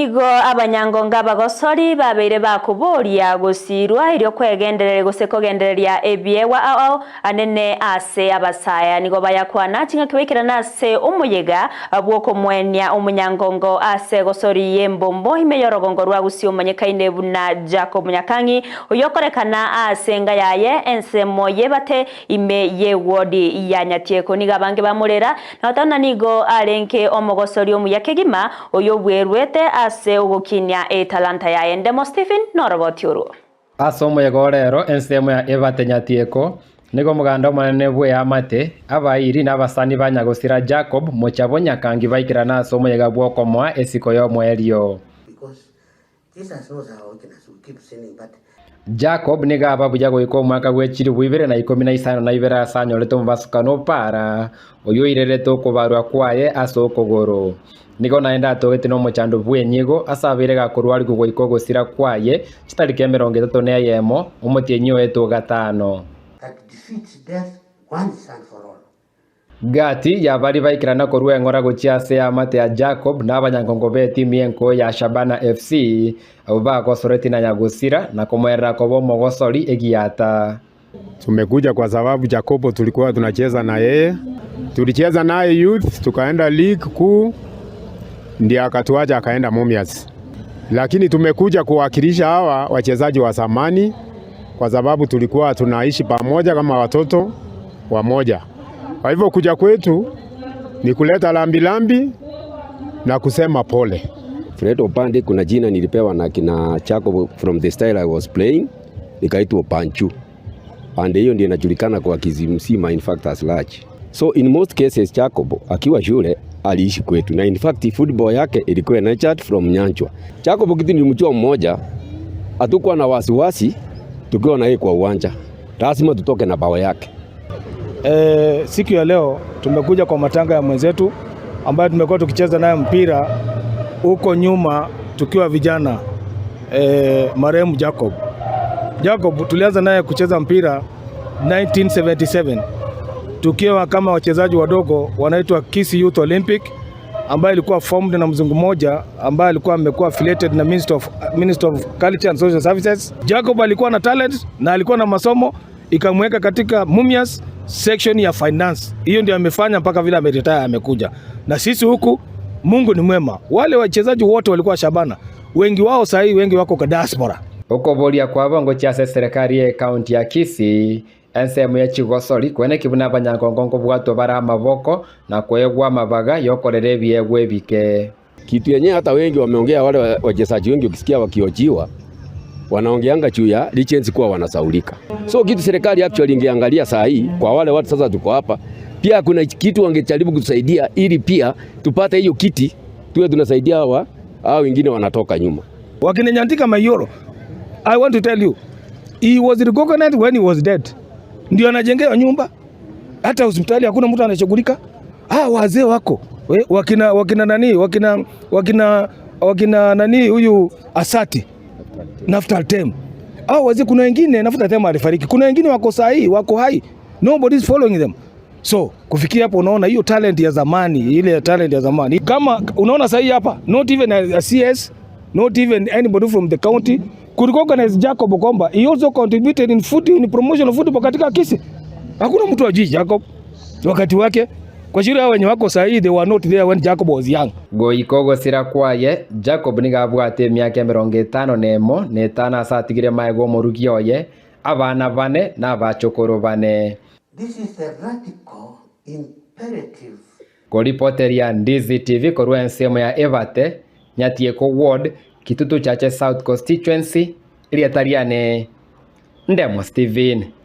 Nigo abanyangonga abagosori babeire bakoboria gosirwa erio kwegendereria gose kogendereria ebiegwa ao ao anene ase abasaya. Nigo bayakwana ching'aki baikerana ase omoyega bw'okomoenia omonyangongo ase egosori y'embombo ime y'orogongo rwa Gusii omanyekaine buna Jacob Nyakang'i oyokorekana ase enga yaye ensemo y'ebate ime y'ewodi ya Nyatieko. Nigo abange bamorera na goteba ng'a nigo arenge omogosori omuya kegima oyobwerwete ase ogokinia etalanta yaye. Ndemo Stephen noroboti orwo. Ase omoyega o rero ensemo ya Ebate Nyatieko, nigo omoganda omonene bw'eamate, abairi na abasani ba nyagosira Jacob Mochabo Nyakangi baikerana ase omoyega bw'okomoa esiko y'omoerio. Because Jesus knows our weakness. We keep sinning, but Jacob nigo aba buya goika omwaka bwe 2052 ase anyorete omobasukano opara, oyio oirerete okobarwa kwaye ase okogoro. Nigo naende atogete nomochando bw'enyigo ase abeire gakorwarigwa goika ogosira kwaye chitariki 31 omotienyi oetwe ogatano. That defeats death once and for all. Gati y'abaria baikerana korwa eng'ora gochia ase eamate ya Jacob na abanyangongo b'etimu y'enko ya Shabana FC abwo bagosoreti na Nyagosira na komoerera koba omogosori egiata. Tumekuja kwa sababu Jacobo tulikuwa tunacheza na yeye, tulicheza naye youth, tukaenda league kuu, ndiye akatuacha akaenda Mumias, lakini tumekuja kuwakilisha hawa wachezaji wa zamani kwa sababu tulikuwa tunaishi pamoja kama watoto wamoja. Kwa hivyo kuja kwetu ni kuleta lambilambi na kusema pole. Fred Opande kuna jina nilipewa na kina Jacob from the style I was playing, nikaitwa Panchu. And hiyo ndio inajulikana kwa Kisii mzima, in fact as large. So in most cases Jacob akiwa shule aliishi kwetu na in fact football yake ilikuwa nurtured from Nyanchwa. Jacob kitu nilimjua mmoja, hatukuwa na wasiwasi tukiwa na yeye kwa uwanja, lazima tutoke na bao yake. Siku ya leo tumekuja kwa matanga ya mwenzetu ambaye tumekuwa tukicheza naye mpira huko nyuma tukiwa vijana, marehemu Jacob. Jacob tulianza naye kucheza mpira 1977 tukiwa kama wachezaji wadogo wanaitwa Kisii Youth Olympic ambayo ilikuwa formed na mzungu mmoja ambaye alikuwa amekuwa affiliated na Minister of Culture and Social Services. Jacob alikuwa na talent na alikuwa na masomo, ikamweka katika Mumias section ya finance. Hiyo ndio amefanya mpaka vile ameretire amekuja. Na sisi huku Mungu ni mwema. Wale wachezaji wote walikuwa Shabana, wengi wao sahii, wengi wako kwa diaspora. Okoboria kwabo ngochia ase serikali ye county ya Kisii ensemo ya chigosori kwene kibuna abanyangongo nkobwatwa bare amaboko na kwegwa amabaga yokorera ebiegwa ebike. Kitu yenyewe hata wengi wameongea, wale wachezaji wengi ukisikia wakiojiwa wanaongeanga juu ya legends kuwa wanasaulika. So kitu serikali actually ingeangalia saa hii kwa wale watu sasa tuko hapa, pia kuna kitu wangejaribu kutusaidia ili pia tupate hiyo kiti tuwe tunasaidia hawa hao wengine wanatoka nyuma. Wakina Nyantika Mayoro, I want to tell you, he was recognized when he was dead. Ndio anajengewa nyumba, hata hospitali hakuna mtu anashughulika. Ah, wazee wako we, wakina nani wakina nani huyu Asati Naftal Tem. Hao wazee, kuna wengine Naftal Tem alifariki, kuna wengine wako sahi, wako hai, nobody is following them. So kufikia hapo, unaona hiyo talent ya zamani, ile talent ya zamani, kama unaona sahi hapa, not even a CS, not even anybody from the county could recognize Jacob kwamba he also contributed in promotion of football katika Kisii. Hakuna mtu ajui Jacob wakati wake. Kwa shule hao wenye wako sahi, they were not there when Jacob was young. Goika ogosira kwaye Jacob nigo abwate emiaka 55 ase atigire maega omorugi oye abana bane na abachokoro bane. This is the radical imperative. Koripoteria Ndizi TV korwa ensemo ya Ebate Nyatieko Ward Kitutu Chache South Constituency irietariane Ndemo Steven.